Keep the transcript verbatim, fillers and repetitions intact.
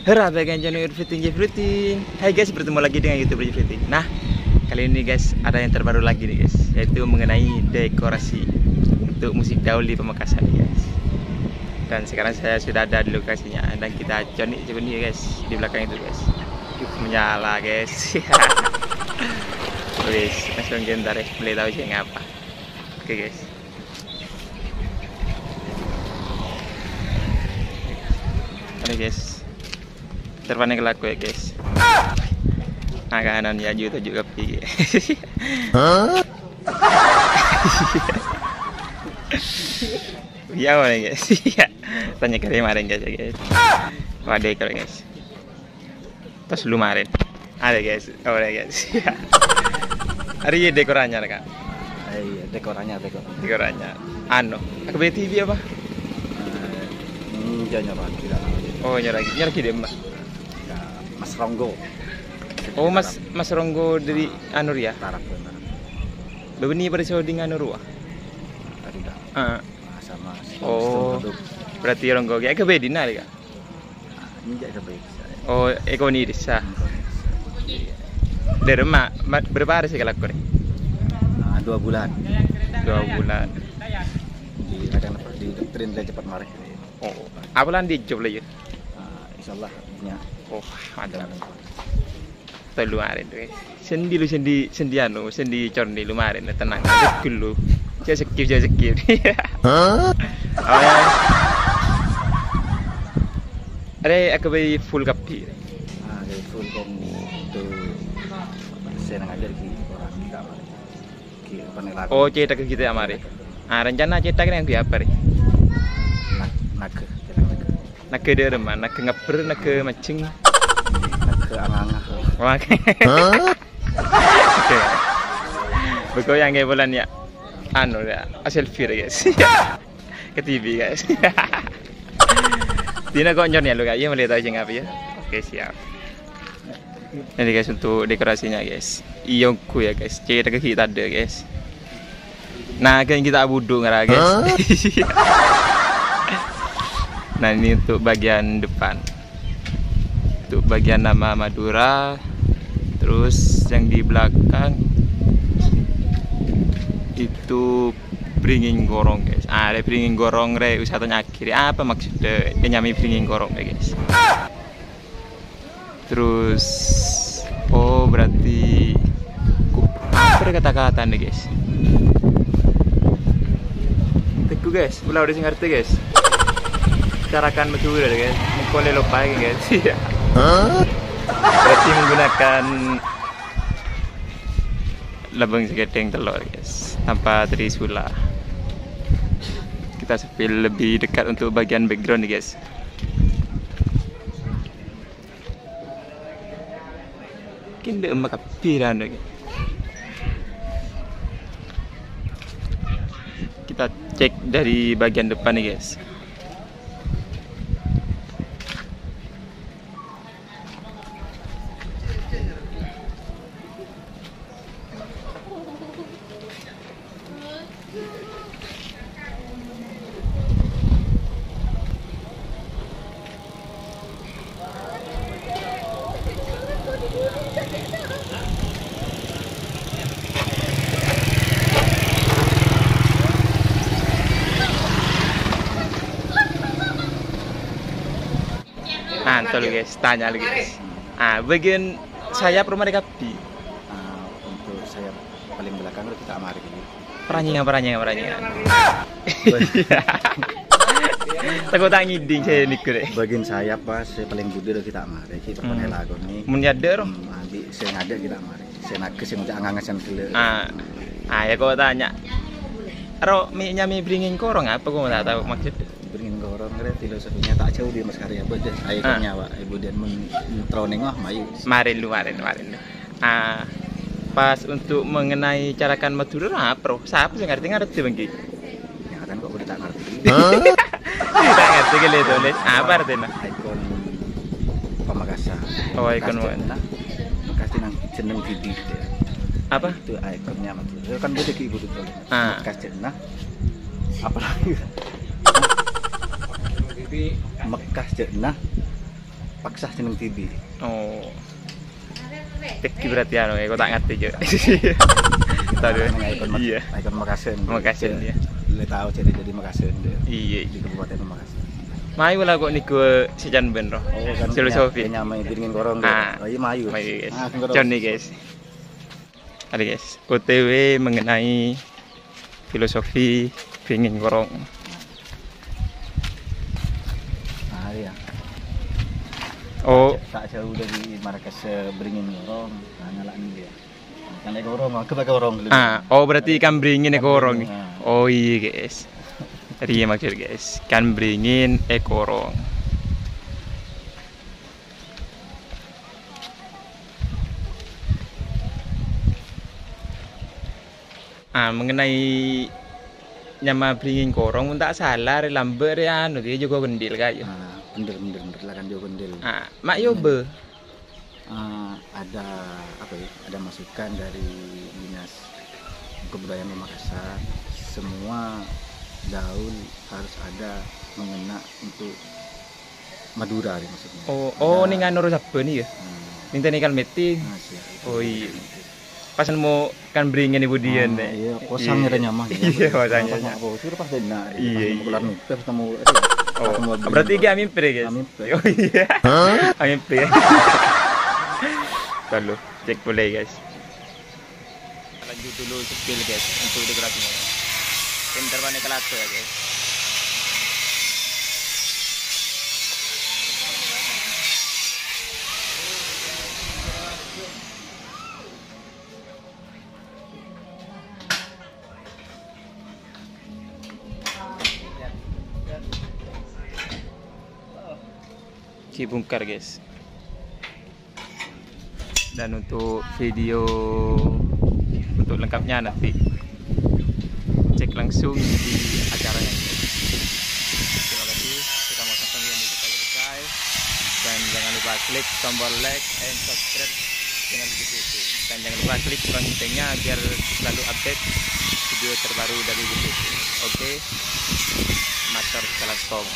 Hera, baik yang jenuh everything, everything. Hai guys, bertemu lagi dengan YouTube Everything. Nah, kali ini guys, ada yang terbaru lagi nih guys, yaitu mengenai dekorasi untuk Musik Daul di Pamekasan nih guys. Dan sekarang saya sudah ada di lokasinya dan kita coni-coni guys di belakang itu guys. Yuh, menyala guys. Wis, langsung gentar ya, boleh tahu sih ngapa. Oke guys. Oke guys. Terpane kelaku ya guys. Nah, kanan ya, juta juga pi. Ya, mana guys? Ya. Tanya kali kemarin guys, ya guys. Waduh, kalau guys. Terus lu kemarin. Ada guys, ada guys. Hari ini dekor anyar, Kak. Eh, iya, dekor anyar, dekor. Dekor anyar. Anu, K B T V apa? Eh, hmm, jangan nyerah, tidak. Oh, nyerah, nyerah gede, Mbak. Ya, Mas Ronggo. Oh, Mas, Mas Ronggo dari anu ya? Tarap, benar. Bebeni pada Saudi nganu ruah. Tadi dah. Ah. Mas, sama si Oh, Wisnu Produk. Berarti Ronggo. Ya, K B T V, Kak. Enggak, K B T V. Oh, Eko Nirsa. Eko Nirsa. Dari ma, ma, berapa hari sih kalau kurang? Ah, dua bulan. Dua bulan. Di, kadang di doktrin dia cepat marah. Oh, apa lan di job lah ya? Ah, insyaallah punya. Oh, mantap. Telu arè tuh. Sendi lu sendi, sendi anu, sendi corni lu marè, tenang. Aduh, gelu. Cek skip, cek skip. Hah? Oh, ya. Arè, aku bâi full kabbhi. Ah, bâi full kan itu. Saya nang ajar ki orang kita, Pak. Ki, apa nih, lagu? Oh, cètak gitu ya, mari. Ah, rencana cètak neng di apa, Ri? Nag-, naga, cètak naga. Naga dâremma, naga ngebbher, naga majheng. Naga anga-anga. Wah. Hah? Oke. Beko yang kayak bulan ya. Anu ya, selfie, guys. Ke T V, guys. Dina kok nyon ya lu, Kak? Iya, mulai tahu sing apa ya? Oke, siap. Ini, guys, untuk dekorasinya, guys. Iyongku ya, guys. Cètak ghi' tadâ', guys. Nah, kan kita abudu ngara, guys. Hah? Nah, ini untuk bagian depan. Untuk bagian nama Madura. Terus yang di belakang itu bringing korong, guys. Ah, ada bringing korong, re, usah tanya akhirnya apa maksudnya nyami bringing korong, guys. Terus, oh, berarti ku-, apa ada kata-kata nih, guys? Teguh, guys, ulah udah sing ngerti, guys. Carakan Madura, guys. Mukole lupa, guys. Iya. Hah? Berarti menggunakan labang seketeng telur, guys, tanpa trisula. Kita spill lebih dekat untuk bagian background nih, guys. Kende emak kapiran lagi. Kita cek dari bagian depan nih, guys. Nah, ntar lu, guys, tanya lagi, guys. Ah, bagian sayap rumah di Kapi. Ah, untuk sayap paling belakang itu kita amari dulu. Peranjingan, peranjingan, peranjingan. Takut tak ngiding saya niku deh. Bagian sayap pas saya paling gede itu kita amari, kita Hmm. Pakai lagu nih. Mun nyadar. Hmm, nanti saya ngajak kita amari. Saya naga, saya ngajak angangasan dulu. Ah, ah, ya kok tanya. Ro, mi nyami bringing korong apa kok nggak tahu maksudnya? Bringing korong kira filosofinya tak jauh di Mas Karya. Betul, ayo Ah. Nyawa, ibu dan men-, mentroning wah, mayu. Marin lu, marin, marin lu. Ah, pas untuk mengenai carakan Madura, apa, Bro? Siapa sih ngerti, ngerti, Bang Ki? Ya, kan kok udah tak ngerti. Hah? Tak ngerti, gila itu, Lid. Apa artinya? Ikon Pamekasan. Oh, ikon Pamekasan. Nah, Pamekasan yang jeneng Didi. Apa? Itu ikonnya Madura. Kan beda ki ibu tuh. Ah. Pamekasan, nah. Apalagi? Mekah, Cek, nah. Paksa jeneng T B. Oh. Thank you berarti anu ya, kok tak ngerti, Cuk. Tahu deh. Ikon Mak-, iya, ikon Makassar. Makassar, iya. Boleh tahu jadi, jadi Makassar dia. Iya. Di Kabupaten Makassar. Mayu lah kok niku sejan ben roh. Oh, kan filosofi. Nyamai dingin korong. Ah. Oh, iya, mayu. Mayu, guys. Ah, Johnny, guys. Ada, guys, O T W mengenai filosofi Beringin Korong. Nah, iya. Oh. Tak jauh dari markas, eh, Beringin Korong. Nah, nyala ini dia. Kan e korong, aku pakai korong dulu. Ah, oh, berarti ikan beringin e korong. Ah. Oh, iya, guys. Tadi ya maksud, guys. Ikan beringin e korong. Ah, mengenai nyama Beringin Korong, mon ta' sala, rè lambâ' rè anu, dia Joko Kendil, Kak, ya. Ah, bener, bener, bener, lah kan Joko Kendil. Ah, mak yo bâ. Ah, ada, apa ya, ada masukan dari Dinas Kebudayaan Makassar, semua daun harus ada mengena untuk Madura nih maksudnya. Oh, oh, ada. Ning anu ro sabbhân ya? Hmm. Ning Teni Kalmeti. Ah, siap. Oh, iya. Pas mau kan beringin ibu Dian, ah, nih. Iya, kosong ya, nyamah, ya. Iya, kosong ya. Pas mau apa? Sudah pas enak. Iya, pas mau keluar mimpi, pas mau, eh, oh, pas mau berarti ini, ini mimpi, guys? Mimpi. Oh, iya. Hah? Mimpi. Lalu, cek boleh, guys. Lanjut dulu spill, guys, untuk dekorasinya. Pinter panik kelato ya, guys. Dibongkar, guys. Dan untuk video untuk lengkapnya nanti cek langsung di acaranya. Terima kasih sudah mau sampai di menit selesai. Dan jangan lupa klik tombol like and subscribe channel B T V. Dan jangan lupa klik loncengnya biar selalu update video terbaru dari B T V. Oke, matur salam.